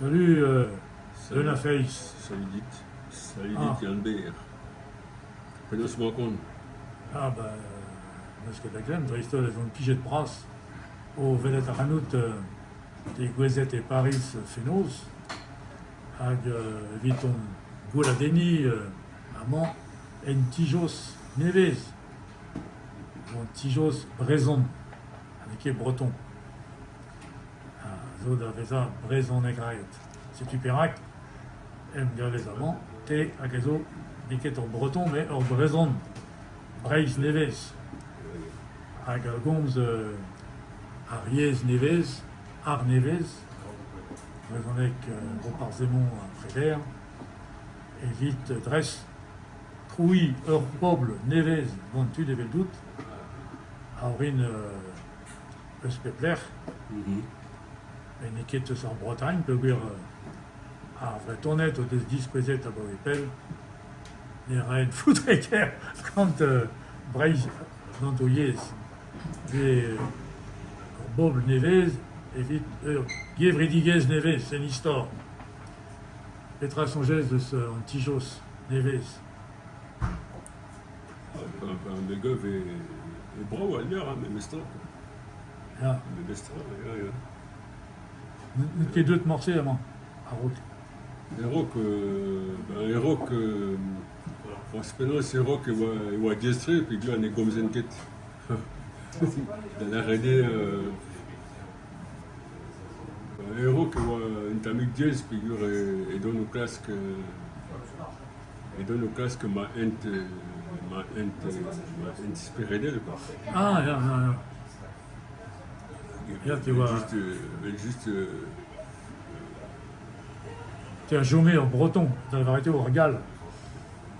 Salut, Leun a feiz. Salut dit. Salut Ah. dit Yann-Ber. Penaos emañ kont? Ah ben, n'eus ket da glemm, dreist-holl ez on plijet bras o welet ac'hanout degouezhet e Pariz fenoz hag evit hon gweladenniñ amañ en Ti-Jos nevez, an Ti-Jos brezhon ha n'eo ket breton. A zo da vezañ brezhonegaet. Setu perak em gavez amañ, te hag a zo n'eo ket ur breton met ur brezhon, Breizh nevez, hag a gomz ar yezh nevez, ar nevez, brezhoneg Roparz-Hemon ha Preder, evit dres krouiñ ur pobl nevez gant tud eveldout, a orin eus pep lec'h, met n'eo ket eus ar Bretagne peogwir ar Vretoned o deus diskouezet abaoe pell ne raent foutre-kaer gant Breizh gant o yezh. Pe ur bobl nevez evit ur gevredigezh nevez en istor. Petra soñjez eus an Ti-Jos nevez? Me gav eo brav al lec'h memes tra. Ya. Memes tra, ya, ya. N'out ket deuet morse amañ a-raok? E-raok, ben e-raok, forzh penaos e-raok e oa e oa diaes-tre peogwir ne gomzen ket. Da lâret eo e-raok e oa un tammig diaes peogwir edon o klask Edon o klask ma hent ma hent ma hent speredel kwa. Ah ya, ya, ya. Ya, te oa... Just, evel-just Te a chome ur Breton, da lavaret eo ur Gall.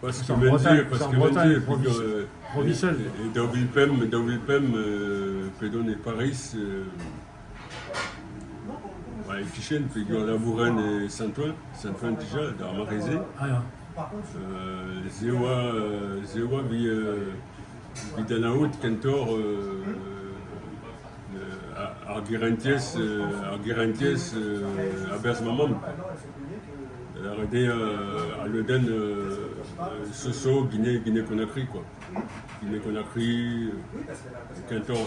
Parce Eus que ar Mendier, Bretagne, parce eus ar que Bretagne, Mendier, provisel. Provisel. E 2005, 2005 p'edon e Pariz, Ba e-kichen peogwir labouren e Saint-Ouen, Saint-Ouen dija, d'ar mare-se. Ah ya. Se oa, se oa evit anaout kentoc'h ar gerentiezh, ar gerentiezh a-berzh ma mamm. Da lâret eo al lodenn Soso, Guinée, Guinée-Conakry quoi. Guinée-Conakry kentoc'h eo.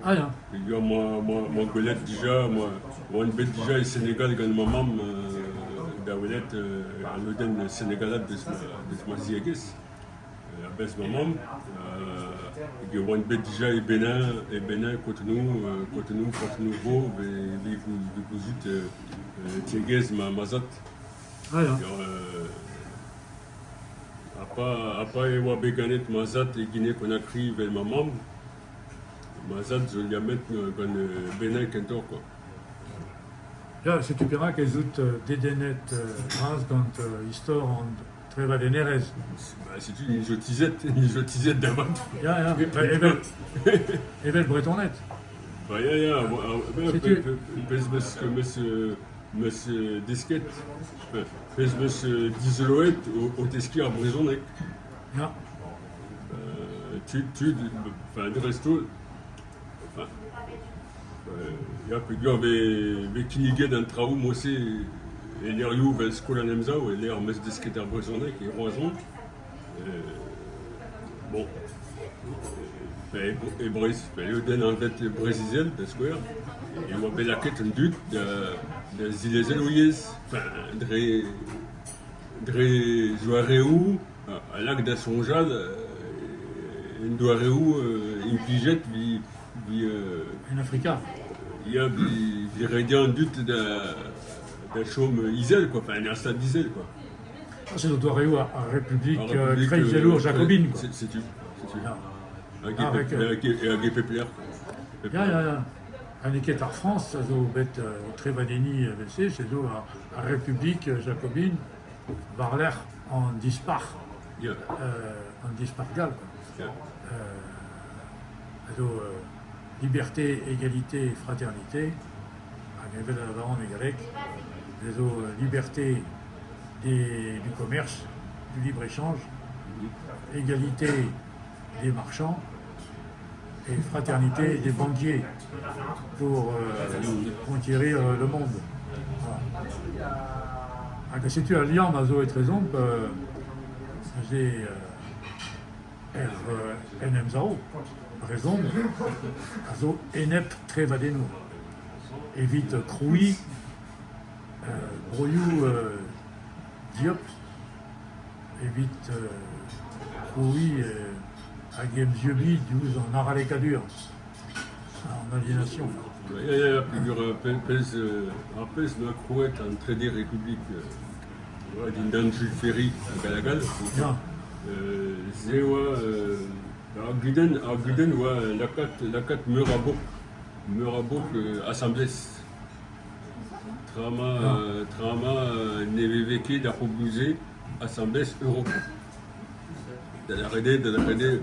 Ah ya. Peogwir 'moa gwelet dija, 'oan bet dija e Senegal gant ma mamm da welet al lodenn senegalat deus ma ziegezh, a-berzh ma mamm. Hag e oan bet dija e Benin, e Benin, Cotonou, Cotonou, Porto-Novo, evit gouzout tiegezh ma zad. Ah ya. Ha pa e oa bet ganet ma zad e Guinée-Conakry evel ma mamm, Ma zad zo liammet gant Benin kentoc'h kwa. Ya, setu perak ez out dedennet bras gant istor an trevadennerezh. Ba setu ni zo tizhet, ni zo tizhet da vat. Ya, ya, evel, evel Bretoned. Ba ya, ya, Setu... pezh 'meus 'meus 'meus desket, pezh 'meus dizoloet o teskiñ ar brezhoneg. Ya. Tud, tud, enfin dreist-holl, enfin, ya peogwir vez kinniget an traoù mod-se e levrioù 'vel Skol an Emsav e-lec'h 'meus desket ar brezhoneg e Roazhon. Bon, e Breizh, eo den anvet Breizh-Izel da skouer, e oa bet lakaet an dud da zilezel o yezh, enfin dre Dre zoareoù a lak da soñjal en doareoù implijet evit En Afrika? Ya, evit rediañ an dud da chom izel quoi, enfin en ur stad izel quoi. Ah, c'est doareoù ar Republik kreizelour jakobin quoi. Setu, setu. Hag e pep lec'h. Ya, ya, ya. Ha n'eo ket ar Frañs a zo bet o trevadenniñ evel-se, se zo ar Republik jakobin war-lerc'h an Dispac'h, an Dispac'h gall. A zo liberté, égalité, fraternité, hag evel a lavaran e galleg, e zo liberté du commerce, du libre-échange, égalité des marchands, et fraternité des banquiers pour conquérir le monde. Voilà. Hag setu al liamm a zo etrezomp neuze er en Emsav brezhon a zo enep trevadennoù evit krouiñ broioù dieub evit krouiñ hag emzieubiñ diouzh an arallekadur, an alienation. Ya, ya, peogwir pezh ar pezh 'noa krouet an Trede Republik dindan Jules Ferry hag hag all. Ya. Se oa ar gudenn ar gudenn oa lakaat lakaat meur a bobl meur a bobl asambles. Tra ma tra ma ne veve ket ar pobloù-se asambles Europa. Da lâret eo da lâret eo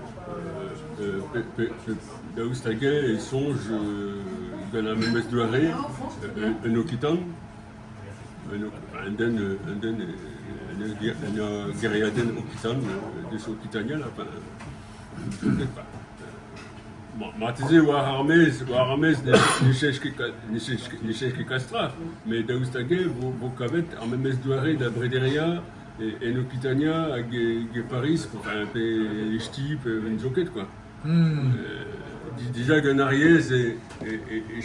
daoust hag-eñ e soñj gant ar memes doare un okitan un den un den en ur gêriadenn okitan deus Okitania enfin Marteze war ar maez war ar maez ne cheñch ket ne cheñch ket kalz tra met daoust hag-eñ vo kavet ar memes doare da brederiañ en Okitania hag e Pariz enfin pe e Ch'ti pe ne zo ket quoi. Dija gant ar yezh e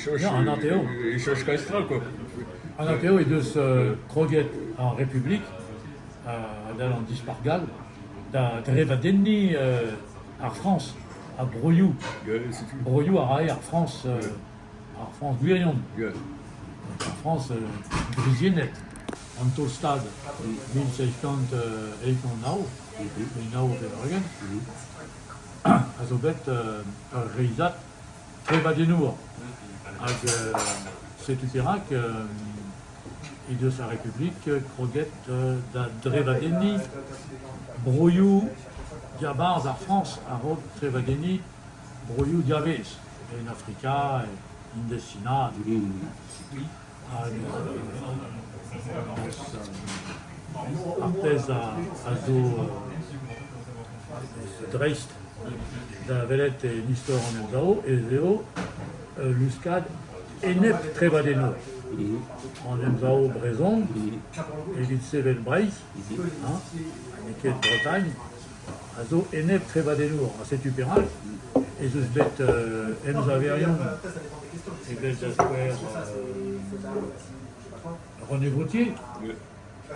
cheñch e cheñch kalz tra quoi. Anat eo he deus kroget ar Republik adal an Dispac'h gall da drevadenniñ ar Frañs ha broioù broioù a rae ar Frañs ar Frañs gwirion. Ar Frañs gwriziennet an taol-stad 1789, 1980, a zo bet ur reizhad trevadennour. Hag setu perak he deus ar Republik kroget da drevadenniñ broioù diabarzh ar Frañs a-raok trevadenniñ broioù diavaez, en Afrika, en Indez-Sina. Hag ar pezh a zo dreist da welet en istor an Emsav ez eo ul luskad enep-trevadennour. An Emsav brezhon evit sevel Breizh, ha n'eo ket Bretagne, a zo enep-trevadennour. Ha setu perak ez eus bet emsaverion evel da skouer René Vautier,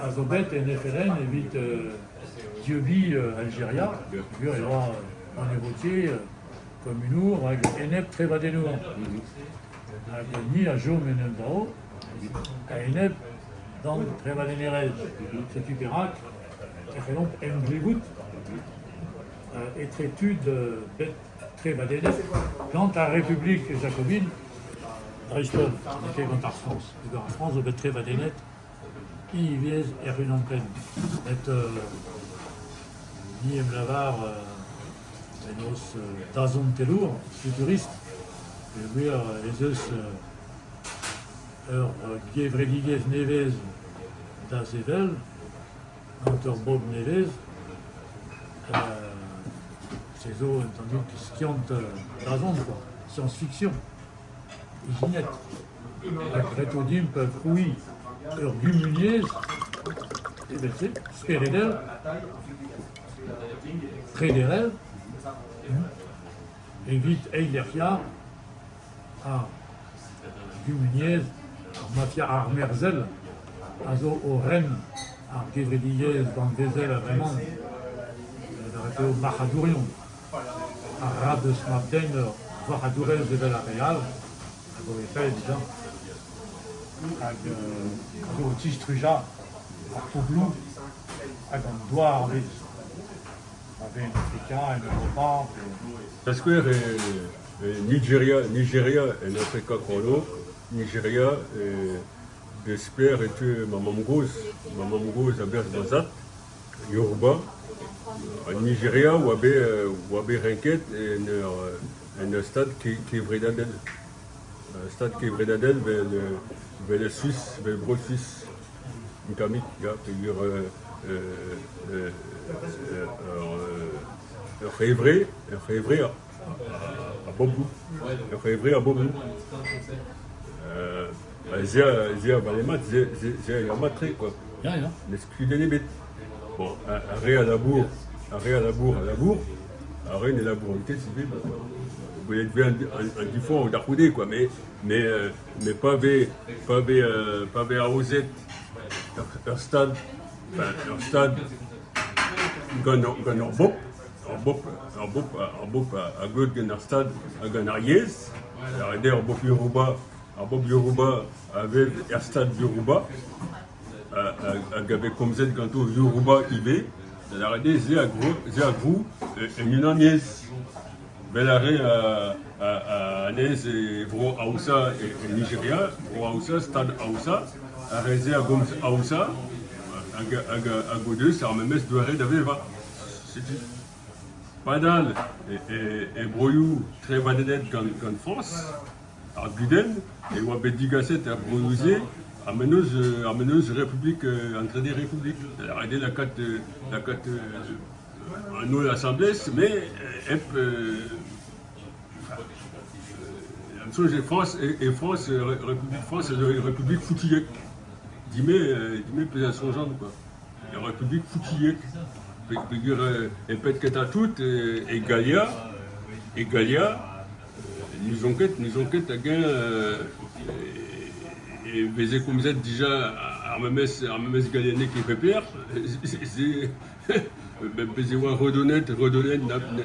a zo bet en FLN evit dieubiñ Aljeria, peogwir e oa René Vautier komunour hag enep-trevadennour. Hag ni a chom en un dro a-enep d'an trevadennerezh. Setu perak e c'hellomp emglevout etre tud bet trevadennet gant ar Republik jakobin, dreist-holl, n'eo ket gant ar Frañs. Peogwir ar Frañs zo bet trevadennet ivez hec'h-unan-penn. Met ni em lavar penaos dazontelour, futurist, peogwir ez eus ur gevredigezh nevez da sevel gant ur bobl nevez. Se zo un tammig skiant dazont quoi, science-fiction. Ijinet ha graet eo dimp krouiñ ur gumuniezh evel-se, speredel, prederel, evit eilerc'hiañ ar gumuniezh, ar mafia armerzhel a zo o ren ar gevredigezh danvezel a-vremañ, da ret eo marc'hadourion. A ra deus mab-den ur varc'hadourez evel ar re all, hag o vefe dija, hag a zo o tistrujañ ar pobloù hag an douar a-bezh. Pa vez en Afrika, en Europa pe... Da skouer e Nigeria, Nigeria en Afrika Kornôg, Nigeria deus pelec'h e teu ma mamm-gozh, ma mamm-gozh a-berzh ma zad. Yoruba, Nigeria oa bet oa bet renket en ur en ur stad kevredadel. Stad kevredadel 'vel 'vel Suis, 'vel Bro-Suis un tammig ya peogwir ur c'hevre ur c'hevre a bobloù ur c'hevre a bobloù. Se a vale mat, se a ya mat-tre quoi. Ya, ya. N'eus kudenn ebet. Bon, ar re a labour, ar re a labour a labour, ar re ne labouront ket ivez, gwelet 'vez an diforc'h da c'houde quoi, mais mais mais pa vez pa vez pa vez aozet ur stad, enfin ur stad gant gant ur bobl, ur bobl ur bobl ur bobl a glot gant ar stad ha gant ar yezh, da ret eo ar bobl Yoruba, ar bobl Yoruba a vev er stad Yoruba. Hag a vez komzet ganto Yoruba ivez, da lâret eo se a se a grou en unaniezh. Vel ar re anezhe e bro Haoussa e Nigeria, bro Haoussa, stad Haoussa, ar re-se a gomz Haoussa hag hag hag o deus ar memes doare da vevañ. Setu. Padal e broioù trevadennet gant Frañs, ar gudenn e oa bet digaset er broioù-se ar mennozh ar mennozh Republik an Trede Republik. Da lâret eo lakaat lakaat an holl asambles met hep am soñj e Frañs e Frañs Republik Frañs a zo ur republik foutillek. Dime dime pezh a soñjan quoi. Ur republik foutillek peogwir e pet kentañ tout e Galia e Galia N'ouzon ket, n'ouzon ket hag-eñ e veze komzet dija ar memes ar memes gallianeg e pep lec'h. Se bez' e oa redonet, redonet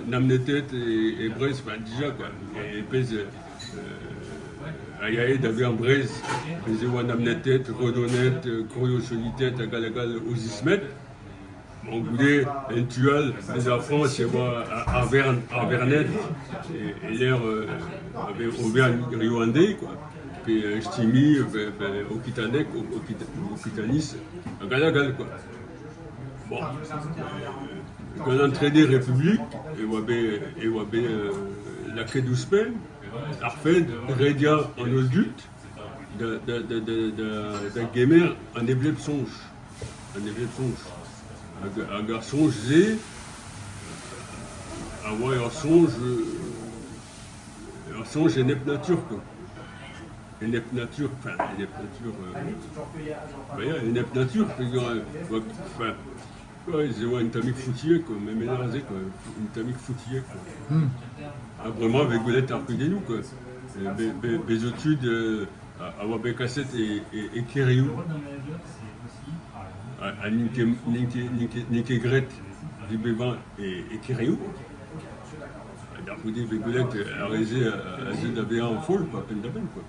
namnetet e Breizh, enfin dija kwa, e pezh a yae da vezañ Breizh. Bez' e oa namnetet, redonet, Koriosolited hag all hag all o zismed. Bon, goude, en tu all eus ar Frañs e oa ar Wern, ar Werned e-lec'h Auvergne Rio-Andé, quoi. Pe Ch'timi, pe Okitaneg, Okitaniz, hag all hag all, quoi. Bon, gant an Trede Republik e oa bet, e oa bet lakaet ouzhpenn ar fed rediañ an holl dud da gemer an hevelep soñj. An hevelep soñj. Hag ar soñj-se a oa ur soñj ur soñj enep-natur kwa. Enep-natur, enfin enep-natur, ya enep-natur peogwir enfin ez eo un tammig foutier quoi, memes aze quoi, un tammig foutier quoi. Ha bremañ e vez gwelet ar kudennoù quoi. Bez zo tud a oa bet kaset e kêrioù ha n'int ket n'int ket n'int ket n'int ket graet evit bevañ e kêrioù. Da c'houde e vez gwelet ar re-se a zeu da vezañ foll kwa, penn-da-benn kwa.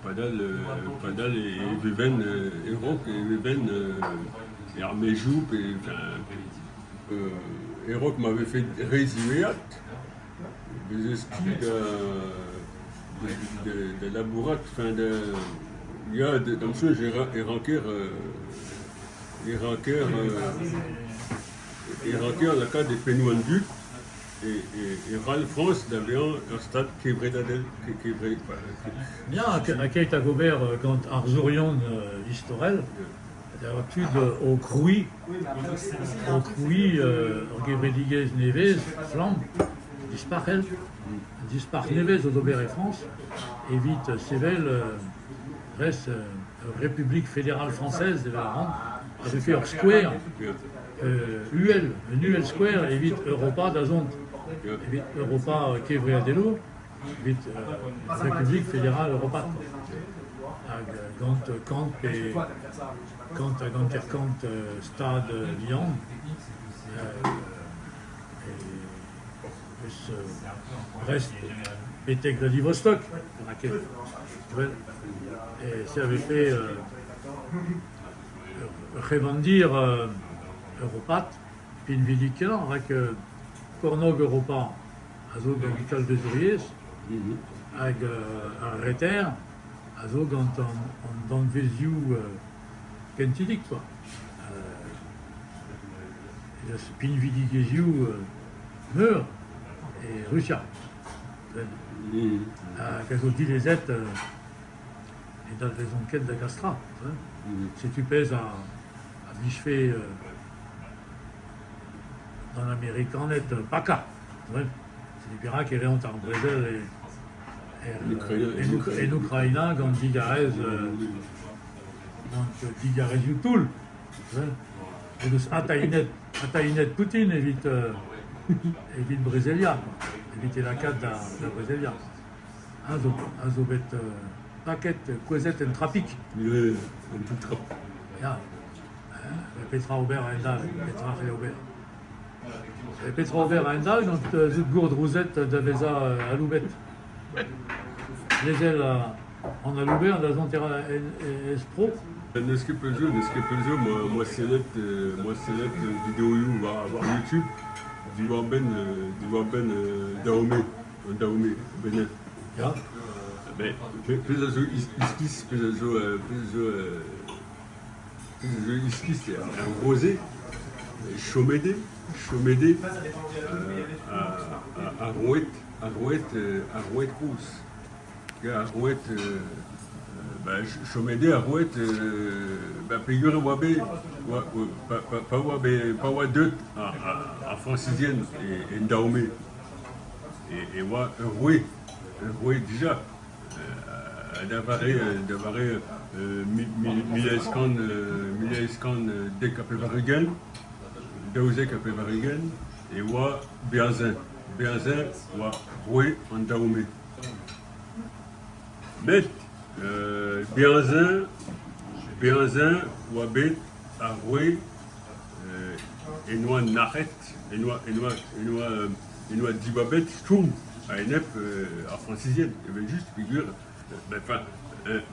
Padal padal e vevent e-raok e vevent er maezioù pe enfin e-raok ma vefe re ziwezhat. Bez' eus tu da labourat, enfin da ya d'am soñj e ranker e ranker e ranker lakaat e pennoù an dud e c'hall Frañs da vezañ ur stad kevredadel. Ya, ha keit hag ober gant arzourion istorel, da tud o krouiñ o krouiñ ur gevredigezh nevez, flamm, dispac'hel, dispac'h nevez zo d'ober e Frañs evit sevel dres ur Republik federal française evel a ran, a vefe ur skouer uhel, un uhel skouer evit Europa da zont, evit Europa kevreadelour. Evit Republik Federal Europat hag gant kant pe kant hag hanter-kant stad vihan eus Brest betek Vladivostok e se a vefe ur c'hevandir europat pinvidik-kenañ rak kornôg Europa a zo gant kalvezouriezh hag ar reter a zo gant an danvezioù kentidik kwa. Pinvidigezhioù meur e Rusia hag a zo dilezet ne dalvezont ket da gas tra. Setu pezh a blijfe D'an Amerikaned pakañ, setu perak e reont ar brezel en Ukraina gant digarez Gant digarezioù toull o deus atainet atainet Poutin evit evit brezeliañ kwa, evit e lakaat da da vrezeliañ. Eñ zo eñ zo bet paket kouezhet en trapig. En toull-trap. Ya. Petra ober a-hend-all? Petra c'hell ober? Petra ober a-hend-all gant zout gourdrouzet da vezañ aloubet? Lezel an alouber da zont ez pro? N'eus ket pell zo, n'eus ket pell zo, 'moa sellet 'moa sellet videoioù war war YouTube diwar-benn diwar-benn Dahomey, an Dahomey bennak. Ya. Mais pezh a zo iskis, pezh a zo pezh a zo pezh a zo iskis eo ar vro-se, chomet eo, chomet eo ar roueed ar roueed ar roueed kozh. Ar roueed ba chomet eo ar roueed ba peogwir e oa bet pa oa bet pa oa deuet ar Frañsizien en Dahomey e oa ur roue, ur roue dija da vare da vare 1890, 92 e oa Berzin. Berzin oa roue an Dahomey. Met Berzin Berzin oa bet ar roue en doa nac'het, en doa en doa en doa en doa dibabet stourm a-enep ar Frañsizien evel-just peogwir enfin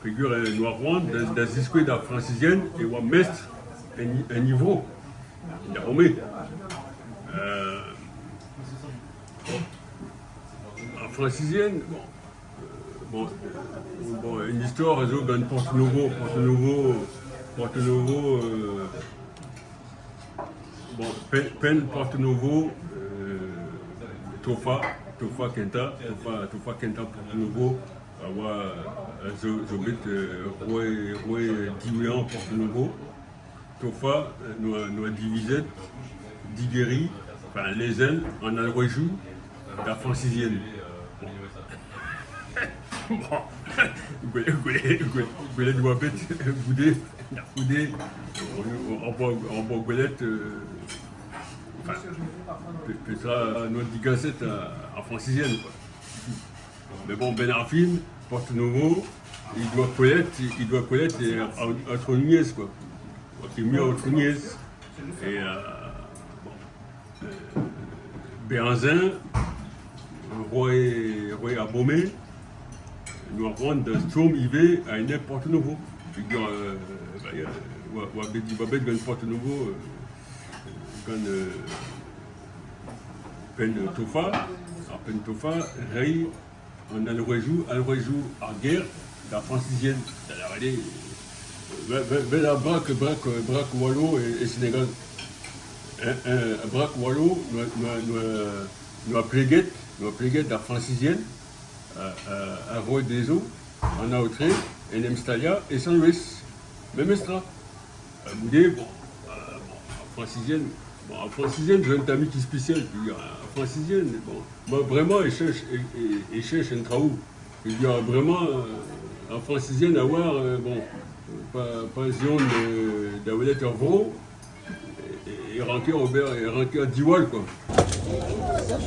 peogwir en doa c'hoant da ziskouez d'ar Frañsizien e oa mestr en e vro, en Dahomey. Ar Frañsizien, bon, bon, bon, une histoire a zo gant Porto-Novo, Porto-Novo, Porto-Novo, bon, penn Porto-Novo, Tofa, Tofa kentañ, Tofa, Tofa kentañ Porto-Novo a oa a zo, zo bet roue, roue diwezhañ Porto-Novo. Tofa 'noa divizet digeriñ, enfin lezel an alc'hwezioù d'ar Frañsizien. Bon, gwelet oa bet goude, goude hor boa gwelet enfin, petra 'noa digaset ar Frañsizien quoi. Mais bon, 'benn ar fin, Porto-Novo, he doa kollet, he doa kollet e aotrouniezh quoi. Oa ket mui aotrouniezh. E bon, Berzin, roue, roue ar Bomé, 'noa c'hoant da stourm ivez a-enep Porto-Novo. Peogwir bah, oa, oa bet dibabet gant Porto-Novo gant penn Tofa, ar penn Tofa reiñ an alc'hwezioù, alc'hwezioù ar gêr d'ar Frañsizien, da lavaret eo 'vel ar brak brak brak Wallo e Senegal. Brak Wallo 'noa pleget 'noa pleget d'ar Frañsizien ha roet dezho an aotre en em staliañ e Sant-Loeiz. Memes tra. Goude, bon, bon, ar Frañsizien, bon, ar Frañsizien zo un tammig ispisial, ar Frañsizien, bon, moi bremañ e cheñch e cheñch an traoù. Peogwir bremañ ar Frañsizien a oar, bon, pa pa 'z eont da welet ur vro, e ranker ober, e ranker diwall quoi.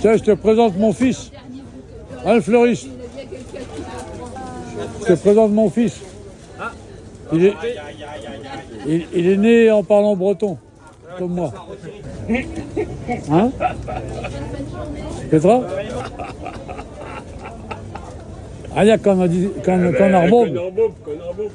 Tiens, je te présente mon fils, hein, le fleuriste. Je te présente mon fils. Il est, il est né en parlant breton, comme moi. Hein? Petra? Ah ya, quand, on a dit, quand, quand on a Gant ar bobl, gant ar bobl.